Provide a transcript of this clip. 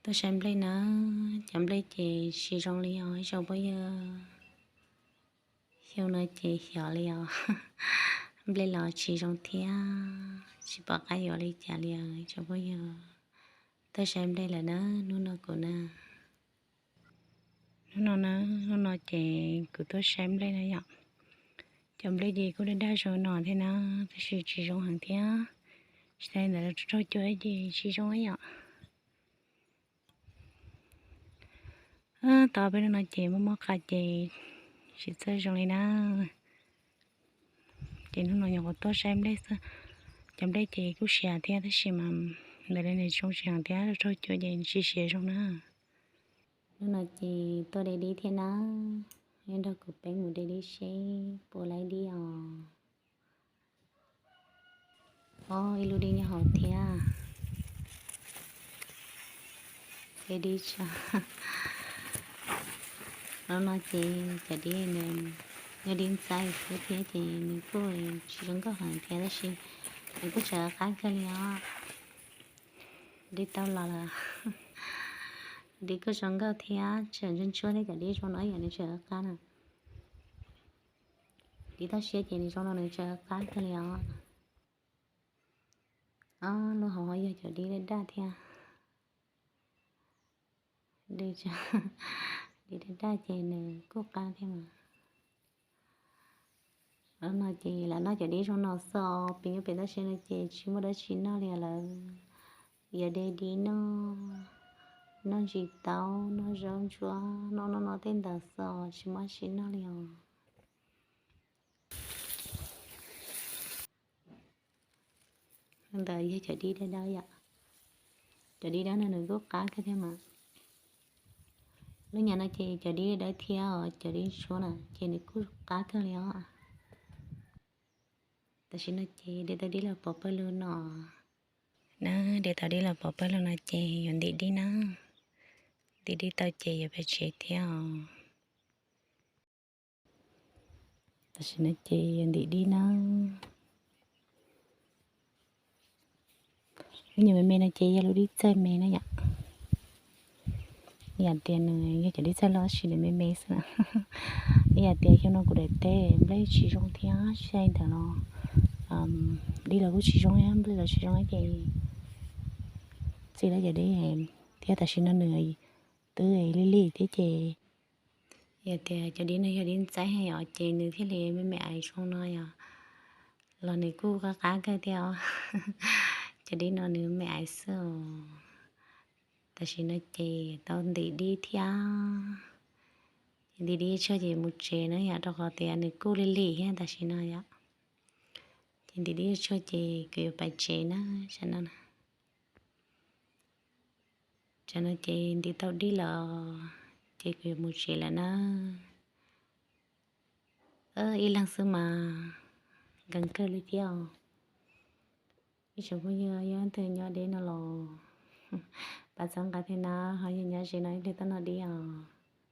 Tuaj saib nplej na, cov nplej ces tsis zoo li os ib tsoom phooj ywg. Xyoo no ces xyov li os, nplej los tsis zoo thiab, tsis pom qab yuav li cas li os ib tsoom phooj ywg. Tuaj saib nplej lawm na, hnub no kuv na. Hnub no na, hnub no ces kuv tuaj saib nplej na yom. Cov nplej ces kuj daj daj zoo no thiab na, tab sis tsis zoo heev thiab. Tsis tas li ntawd raug cua ces tsis zoo yom. Tau peb hnub no ces muaj mob qa ces tsis txawj zoo li na. Ces hnub no nyuam qhuav tuaj saib nplej xwb. Cov nplej ces kuj siav thiab tab sis mas ntawm li nws zoo tsis heev thiab raug cua ces tsis siav zoo na. Hnub no ces tuaj de dib thiab na, nrog kuv peb mus de dib seb puas laib dib os. Ob, ib lub dib nyob hauv thiab. De dib tso. Hnub no ces cov dib nws yog dib ntxaib xwb thiab ces nws kuj tsis zoo nkauj heev thiab tab sis nws kuj tseem qab kawg li os. Dib tau los lawm. Dib kuj zoo nkauj thiab, tseem ntsuab ntsuab thiab, cov dib zoo no ib yam nws tseem qab na. Dib toj siab ces nws zoo no nws tseem qab kawg li os. Ob lub hauv yog cov dib daj daj thiab. Dib daj daj ces nws kuj qab thiab mas. Hnub no ces lam noj cov dib zoo no xwb os, pem nyob pem toj siab no ces tsis muaj dab tsi noj li lawm. Yuav de dib noj, noj ntsis taub, noj zaub ntsuab, noj noj noj tej ntawd xwb os, tsis muaj dab tsi noj li os. Ntawd yog cov dib dawb dawb yom. Cov dib dawb no nws kuj qab kawg thiab mas. Lub nyam no ces cov dib dawb thiab os, cov dib tshuab na ces nws kuj qab kawg li os. Tam sim no ces de tau dib los pov pawg lug no. Na, de tau dib los pov pawg lug no ces yuav ntim dib na. Ntim dib tau ces yuav pais tsev thiab os. Tam sim no ces yuav ntim dib na. Lub nyuam me me no ces yog lub dib txaij me na yom. Yam tias nws yog cov dib txaij loj tab sis nws me me xwb na. Ib yam tias xyoo no kuv daim teb nplej tsis zoo thiab tsis ntawd los dib los kuj tsis zoo, nplej los tsis zoo ces txij lawm cov dib thiab tam sim no nws twb lig lig thiab ces yog tias cov dib no yog dib ntxaib yom ces nws thiaj li me me aiv zoo no yom, los nws kuj qab qab kawg thiab os. Cov dib no nws me aiv xwb os. Tam sim no ces tau ntim dib thiab. Ntim dib tshuaj ces mus tsev na yom, rau qhov tias nws kuj lig lig thiab tam sim no yom. Ces ntim dib tshuaj ces kuv yuav pais tsev na, tam no na. Tam no ces ntim tau dib lawm ces kuv yuav mus tsev lawm na. Ib leeg xwb mas nkees kawg li thiab os. Ib tsoom phooj ywg, yog leej twg nyob deb no los pab txhawb nqa thiab na, ho yog nyob ze no ib pliag tuaj noj dib os.